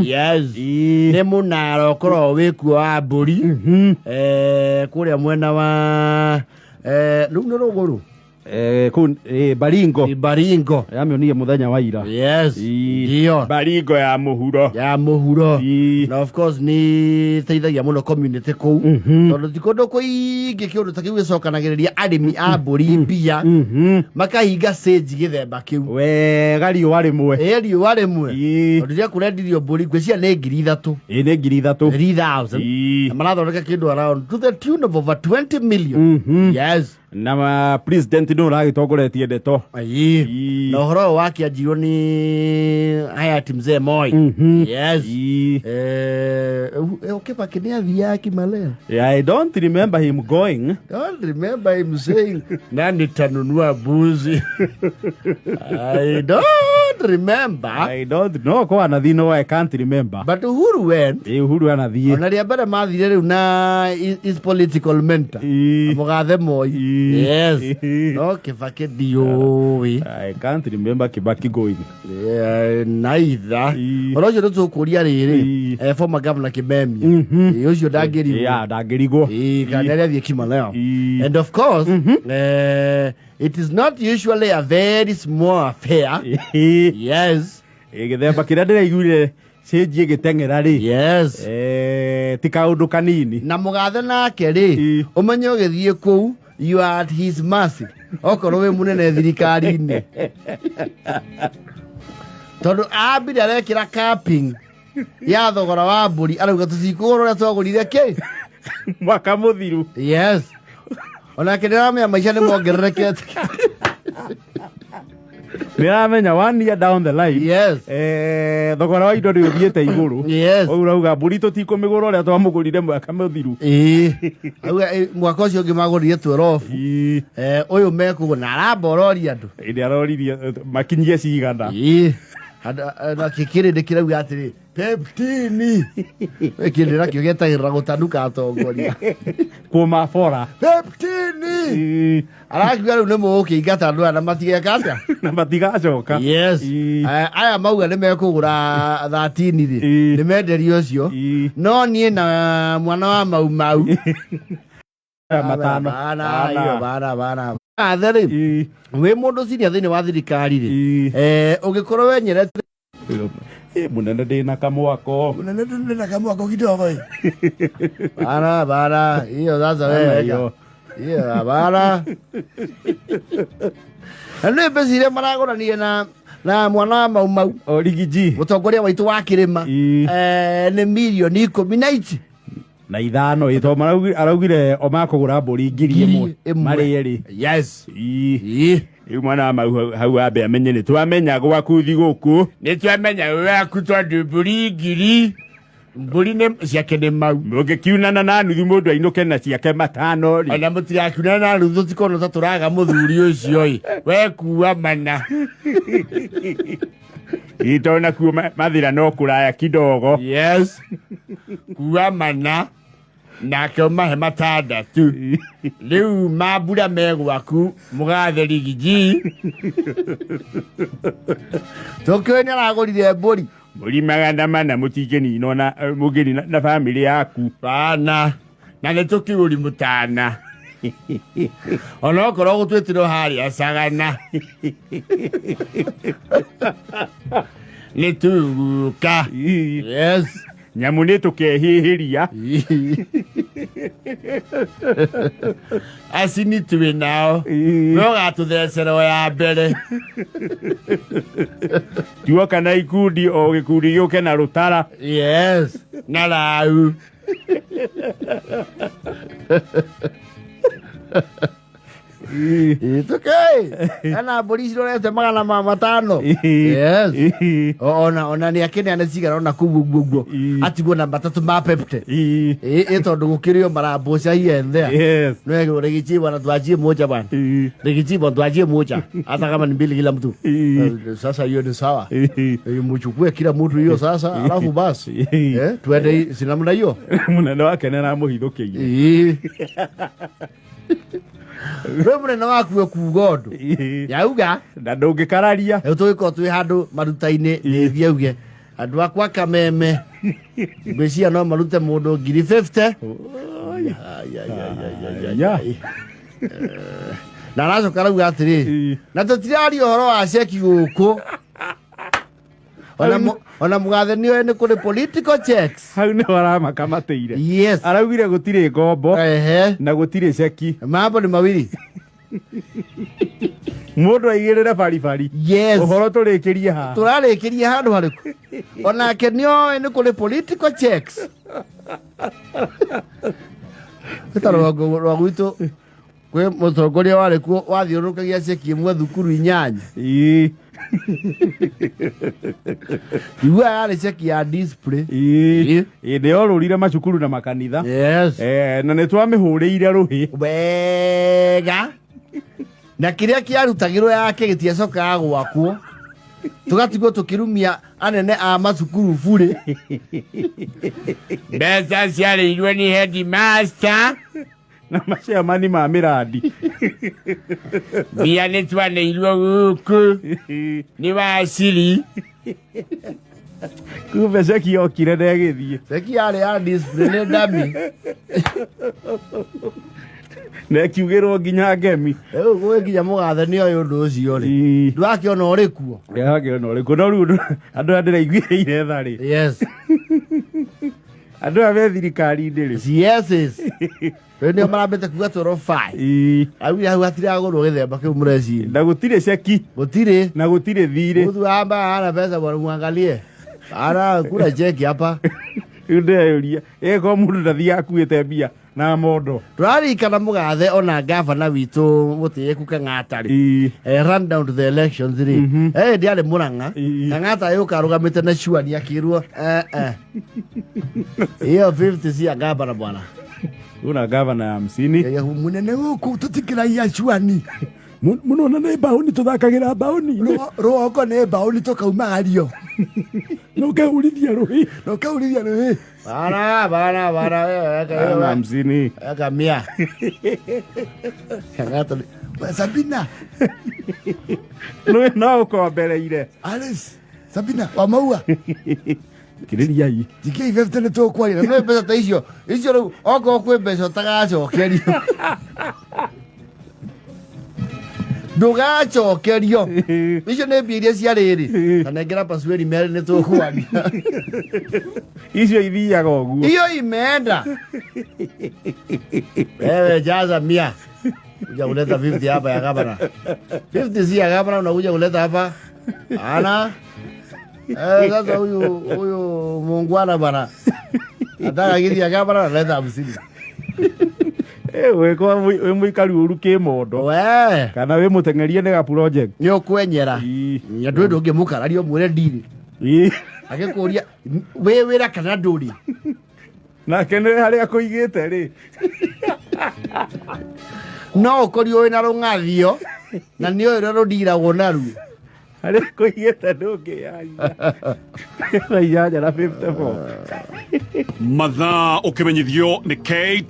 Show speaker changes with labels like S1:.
S1: Yes. Nĩ mũnara ũkoragwo wĩ kuo wa mbũri kũrĩa mwena wa rĩu nĩ rũgũrũ.
S2: Kũu Baringo.
S1: Baringo.
S2: Yamĩonire mũthenya wa ira.
S1: Yes. Ndio.
S3: Baringo ya mũhuro.
S1: Ya mũhuro. Na of course nĩ teithagia mũno community kũu tondũ ti kũndũ kũingĩ kĩũndũ ta kĩu gĩcokanagĩrĩria arĩmi a mbũri mbia makahinga sage gĩthemba kĩu.
S2: Wega riũa rĩmwe.
S1: Ĩ riũa rĩmwe. Tondũ rĩrĩa kũrendirio mbũri ngwĩciria nĩ 3,000.
S2: Ĩ nĩ 3,000.
S1: 3,000. Na marathondeka kĩndũ around to the tune of over 20 million. Yes.
S2: Na president nĩ ũragĩtongoretie ndeto.
S1: Ĩĩ. Na ũhoro ũyũ wakĩanjirio nĩ hayati mzee Moi. Yes. Kibaki nĩ athiaga Kimalea?
S2: Yeah, I don't remember him going.
S1: Don't remember him saying, nani tanunua mbuzi. I don't remember.
S2: I don't know ko anathiĩ no I can't remember.
S1: But Uhuru went.
S2: Ĩ Uhuru anathiĩ.
S1: Ona rĩa mbere mathire rĩu na his political mentor. Mũgathe Moi. Yes. No Kibaki ndiũĩ.
S2: I can't remember Kibaki going.
S1: Yeah, neither. Ũhoro ũcio nĩ tũkũria rĩrĩ former governor Kimemia. Ĩ, ũcio ndangĩrigwo.
S2: Yeah, ndangĩrigwo.
S1: Ĩ, kana nĩ athiĩ Kimaleo. And of course, it is not usually a very small affair. Yes.
S2: Gĩthemba kĩrĩa ndĩraiguire cenjie gĩteng'era rĩ.
S1: Yes.
S2: Ti kaũndũ kanini.
S1: Na mũgathe nake rĩ, ũmenye ũgĩthiĩ kũu, you are at his mercy. Okorwo wĩ mũnene thirikari-inĩ. Tondũ ambire arekĩra capping ya thogora wa mbũri arauga tũtikũgũra ũrĩa twagũrire kĩ
S2: mwaka mũthiru.
S1: Yes. Onake nĩaramenya maica nĩ mongererekete.
S2: Nĩramenya one year down the line.
S1: Yes.
S2: Thogora wa indo nĩ ũthiĩte igũrũ.
S1: Yes.
S2: Ũguo ũrauga mbũri tũtikũmĩgũra ũrĩa twamũgũrire mwaka mũthiru.
S1: Ĩĩ. Auga mwaka ũcio ũngĩ magũrire 12. Ũyũ mekũgũra na aramba ororia andũ.
S2: Ĩndĩ aroririe makinyie cigana.
S1: Ĩĩ. Andũ akĩkĩrĩndĩ kĩrauga atĩrĩ peptini. Kĩndĩ nakĩo gĩetagĩrĩra gũtanuka atongoria.
S2: Kuma bora.
S1: Peptini. Arakiuga rĩu nĩ mũgũkĩingata andũ aya na matigeka atĩa?
S2: Na matigacoka.
S1: Yes. Aya mauga nĩ mekũgũra 13 rĩ. Nĩ menderio ũcio. No niĩ na mwana wa Mau Mau.
S2: Matano.
S1: Bana, iyo, bana, bana. Athe rĩ, wĩ mũndũ senior thĩinĩ wa thirikari rĩ, ũngĩkorwo wenyerete
S2: Mũnene ndĩna kamwako.
S1: Mũnene ndĩna kamwako kidogo ĩ. Bana, bana, hiyo sasa
S2: Bana,
S1: wewe.
S2: hiyo.
S1: Hiyo bana. Na nĩ mbeca iria maragũranirie na mwana wa Mau Mau.
S2: Origiji.
S1: Mũtongoria waitũ wa kĩrĩma. Nĩ mirioni ikũmi na ici.
S2: Na ithano ĩ, tondũ araugire o makũgũra mbũri 1,000 marĩ erĩ.
S1: Yes.
S3: Rĩu mwana wa Mau hau ambe amenye nĩ twamenya gwaku thigũkũ. Nĩ twamenya gwaku tondũ mbũri 1,000 mbũri nĩ ciake nĩ Mau. Mũngĩkiunana na nuthu mũndũ ainũke na ciake matano rĩ.
S1: Ona mũtigakiunana na nuthu tũtikonwo ta tũraga mũthuri ũcio ĩ. We kua mana.
S3: Ĩ, tondũ nakuo mathĩra no kũraya kidogo.
S1: Yes. Kua mana nake ũmahe matandatũ. Rĩu mambura me gwaku mũgathe rigiji. Tũkĩũĩ nĩ aragũrire mbũri.
S3: Mbũri 400 mũtingĩninwo na mũngĩnina na bamĩrĩ yaku.
S1: Bana. Na nĩ tũkĩgũri mũtana. Onokorwo gũtwĩtirwo harĩa Sagana. Nĩ tũgũka. Yes.
S3: Nyamũ nĩ tũkehĩhĩria.
S1: Acini twĩ nao. We ũgatũthecerwo ya mbere.
S3: Tuoka na ikundi o gĩkundi gĩũke na rũtara.
S1: Yes. Na rau. Ituke. Ena mbũri cirorete 500. Yes. Ona nĩ akĩneana cigana ona kũu ũguo ũguo. Atigwo na matatũ ma pepte. Ĩ tondũ gũkĩrĩ o marambũca here and there.
S2: Yes.
S1: No rigichi bwana tuachie moja bwana. Rigichi bwana tuachie moja. Hata kama ni mbili kila mtu. Sasa hiyo ni sawa. Mchukue kila mtu hiyo sasa alafu basi. Tuende si namna hiyo.
S2: Mũnene wake nĩ aramũhithũkĩire.
S1: We mũnene waku ekuga ũndũ. Yauga.
S2: Na ndũngĩkararia.
S1: Rĩu tũgĩkorwo twĩ handũ maruta-inĩ nĩthiĩ auge. Andũ akwa Kameme, ngwĩciria no marute mũndũ 50,000. Ai, ai, ai, ai, ai,
S2: Ya.
S1: ai. Na aracoka arauga atĩrĩ, na tũtiraria ũhoro wa ceki gũkũ. Ona ona mũgathe nĩoĩ nĩ kũrĩ political checks.
S2: Hau nĩho aramakamatĩire.
S1: Yes.
S2: Araugire gũtirĩ ngombo na gũtirĩ ceki.
S1: Mambo ni mawili.
S2: Mũndũ aigĩrĩre baribari.
S1: Yes.
S2: Ũhoro tũrĩkĩrie haha.
S1: Tũrarĩkĩria handũ harĩkũ? Onake nĩoĩ nĩ kũrĩ political checks. Ta rũgongo rwa gwitũ kwĩ mũtongoria warĩ kuo wathiũrũrũkagia ceki ĩmwe thukuru 8. Igua yarĩ ceki ya display.
S2: Ĩĩ, nĩyorũrire macukuru na makanitha.
S1: Yes.
S2: Na nĩ twamĩhũrĩire rũhĩ.
S1: Wega. Na kĩrĩa kĩarutagĩrwo yake gĩtiacokaga gwakwo, tũgatigwo tũkĩrumia anene a macukuru burĩ.
S3: Mbeca ciarĩirwo nĩ headmaster
S2: na maciamani ma mĩrandi.
S3: Mbia nĩ twaneirwo gũkũ nĩ waciri.
S2: Kumbe ceki yokire na ĩgĩthiĩ.
S1: Ceki yarĩ ya display, nĩ ndami.
S2: Na ĩkiugĩrwo nginya ngemi.
S1: Rĩu gwĩ nginya mũgathe nĩ oĩ ũndũ ũcio rĩ. Ndwakĩona ũrĩ kuo.
S2: Ndĩrakĩona ũrĩkũ, no rĩu andũ aya ndĩraiguĩrĩire tha rĩ.
S1: Yes.
S2: Andũ aya me thirikari-inĩ rĩ.
S1: Yes. Rĩu nĩo marambĩte kuga toro fine. Augire hau hatiragũrwo gĩthemba kĩu mũreciria.
S2: Na gũtirĩ ceki.
S1: Gũtirĩ.
S2: Na gũtirĩ thirĩ.
S1: Mtu hapa ana pesa bwana, muangalie. Ana kula cheki hapa.
S2: Rĩu ndĩreyũria, ĩko mũndũ ndathiaga akuĩte mbia na mondo.
S1: Tũrarikana mũgathe ona gavana witũ mũtĩĩku Kang'ata rĩ. Run down to the elections rĩ. Ndiarĩ Mũrang'a. Kang'ata yũka arũgamĩte na cuani akĩrwo Hiyo 50 si ya gavana bwana.
S2: Una gavana ya 50.
S1: Ya, munene gũkũ tũtikĩragia cuani.
S2: Mũno na nĩ mbaũni tũthakagĩra mbaũni.
S1: Rũgongo nĩ mbaũni tũkaumagario.
S2: Na ũkehurithia rũhĩ.
S1: Na ũkehurithia rũhĩ. Bana, bana, bana, wewe, weka hiyo,
S2: Ana
S1: weka.
S2: 50.
S1: Weka 100. Kang'ata ni- We, Sabina.
S2: Nĩ no ũkombereire.
S1: Alice, Sabina, wa maua.
S2: Kirĩriai.
S1: Njikĩi 50 nĩ tũkwaria. Na nĩ mbeca ta icio. Icio rĩu okorwo kwĩ mbeca ũtagacokerio. Ndũgacokerio. Icio nĩ mbia iria cia rĩrĩ. Ta nengera pasueri merĩ nĩ tũkwaria.
S2: Icio ithiaga ũguo.
S1: Hiyo imeenda. Wewe jaza 100. Kuja kuleta 50 hapa ya gavana. 50 si ya gavana, unakuja kuleta hapa. Ana. Sasa huyu muungwana bana. Nataka kiti ya gavana analeta 50.
S2: Wĩkwa wĩ mũikari ũru kĩmondo.
S1: We.
S2: Kana wĩ mũteng'erie nĩ ga project.
S1: Nĩ ũkwenyera. Nya ndũĩ ndũngĩmũkararia ũmwĩre ndirĩ. Agĩkũria wĩ wĩra kana ndũrĩ.
S2: Nake nĩ harĩa akũigĩte rĩ.
S1: No ũkorirwo wĩna rũng'athio na nĩ ũĩ ũrĩa rũndiragwo naruo.
S2: Harĩa akũigĩte ndũngĩyaria. Thaa inyanya na 54.
S4: Mathaa ũkĩmenyithio nĩ K